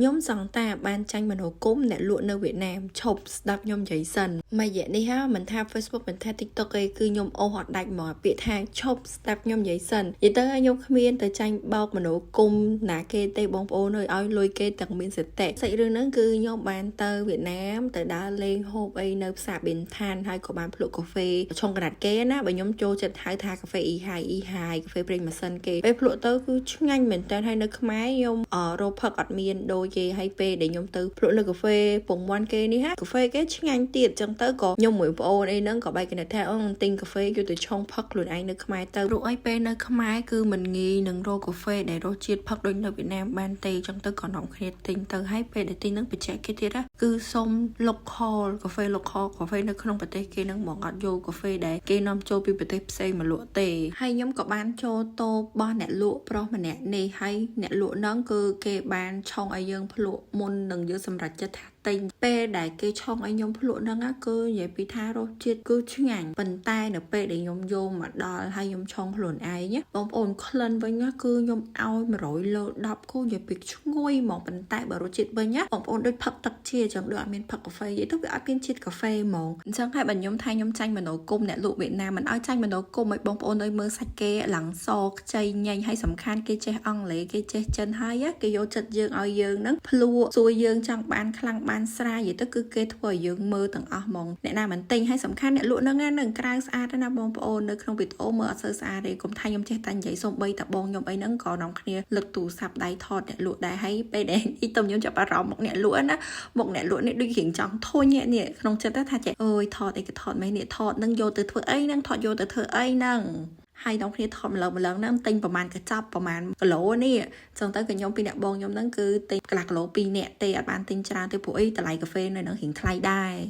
ខ្ញុំសង្តាបានចាញ់មនោគមអ្នកលក់នៅវៀតណាមឈប់ស្ដាប់ខ្ញុំនិយាយសិនមួយរយៈនេះហាមិនថា Facebook មិនថា TikTok អីគឺខ្ញុំអូសអត់ដាច់ហ្មងពាក្យថាឈប់ស្ដាប់ខ្ញុំនិយាយសិននិយាយទៅខ្ញុំគ្មានទៅចាញ់បោកមនោគមណាគេទេបងប្អូនអើយឲ្យលុយគេទាំងមានសតិសាច់រឿងហ្នឹងគឺខ្ញុំបានទៅវៀតណាមទៅដើរលេងហូបអីនៅផ្សារប៊ិនថានហើយក៏បានភ្លក់កាហ្វេឆុងកណាត់គេណាបើខ្ញុំចូលចិត្តហៅថាកាហ្វេអ៊ីហាយអ៊ីហាយកាហ្វេប្រេងម៉ាស៊ីនគេពេលភ្លក់ទៅគឺឆ្ងាញ់មែនតើហើយនៅខ្មែរខ្ញុំរកផឹកអត់មានដូចគេហើយពេលដែលខ្ញុំទៅភ្លក់នៅកាហ្វេពងមាន់គេនេះហាកាហ្វេគេឆ្ងាញ់ទៀតចឹងទៅក៏ខ្ញុំមួយប្អូនអីហ្នឹងក៏បែកគណិតថាអូទិញកាហ្វេយកទៅឆុងផឹកខ្លួនឯងនៅខ្មែរទៅព្រោះអីពេលនៅខ្មែរគឺមិនងាយនឹងរកកាហ្វេដែលរសជាតិផឹកដូចនៅវៀតណាមបានទេចឹងទៅក៏នាំគ្នាទិញទៅហើយពេលដែលទិញហ្នឹងបច្ចេកគេទៀតណាគឺសុំ local កាហ្វេ local កាហ្វេនៅក្នុងប្រទេសគេហ្នឹងហ្មងអត់យកកាហ្វេដែលគេនាំចូលពីប្រទេសផ្សេងមកលក់ទេហើយខ្ញុំក៏បានចូលតូបរបស់អ្នកលក់ប្រុសម្នាក់នេះហើយអ្នកលក់ហ្នឹងគឺគេបានឆុងឲ្យយើងភ្លក់មុននឹងយើងសម្រេចចិត្តថាទិញពេលដែលគេឆុងឲ្យខ្ញុំភ្លក់ហ្នឹងគឺនិយាយពីថារសជាតិគឺឆ្ងាញ់ប៉ុន្តែនៅពេលដែលខ្ញុំយកមកដល់ហើយខ្ញុំឆុងខ្លួនឯងបងប្អូនក្លិនវិញគឺខ្ញុំឲ្យ100លើ10គឺនិយាយពីឈ្ងុយហ្មងប៉ុន្តែបើរសជាតិវិញបងប្អូនដូចផឹកទឹកជាអញ្ចឹងដូចអត់មានផឹកកាហ្វេនិយាយទៅវាអត់មានជាតិកាហ្វេហ្មងអញ្ចឹងហើយបើខ្ញុំថាខ្ញុំចាញ់មនោគមអ្នកលក់វៀតណាមមិនឲ្យចាញ់មនោគមឲ្យបងប្អូនអើយមើលសាច់គេឡើងសខ្ចីញញហើយសំខាន់គេចេះអង់គ្លេសគេចេះចិនហើយគេយកចិត្តយើងឲ្យយើងនឹងភ្លក់សួរយើងចង់បានខ្លាំងបានស្រាយនិយាយទៅគឺគេធ្វើឲ្យយើងមើលទាំងអស់ហ្មងអ្នកណាមិនទិញហើយសំខាន់អ្នកលក់ហ្នឹងនឹងក្រៅស្អាតណាបងប្អូននៅក្នុងវីដេអូមើលអត់សូវស្អាតទេកុំថាខ្ញុំចេះតែនិយាយសូម្បីតែបងខ្ញុំអីហ្នឹងក៏នាំគ្នាលើកទូរស័ព្ទដៃថតអ្នកលក់ដែរហើយពេលដែលអ៊ីទំខ្ញុំចាប់អារម្មណ៍មកអ្នកលក់ណាមកអ្នកលក់នេះដូចរៀងចង់ធុញនេះក្នុងចិត្តថាចេះអើយថតអីក៏ថតមែននេះថតនឹងយកទៅធ្វើអីហ្នឹងថតយកទៅធ្វើអីហ្នឹងហើយដល់គ្នាថតម្លងម្លងហ្នឹងទិញប្រហែលកញ្ចប់ប្រហែលគីឡូនេះចឹងទៅក៏ខ្ញុំពីអ្នកបងខ្ញុំហ្នឹងគឺទិញកន្លះគីឡូ2នាក់ទេអត់បានទិញច្រើនទេព្រោះអីតម្លៃកាហ្វេនៅហ្នឹងរៀងថ្លៃដែរ។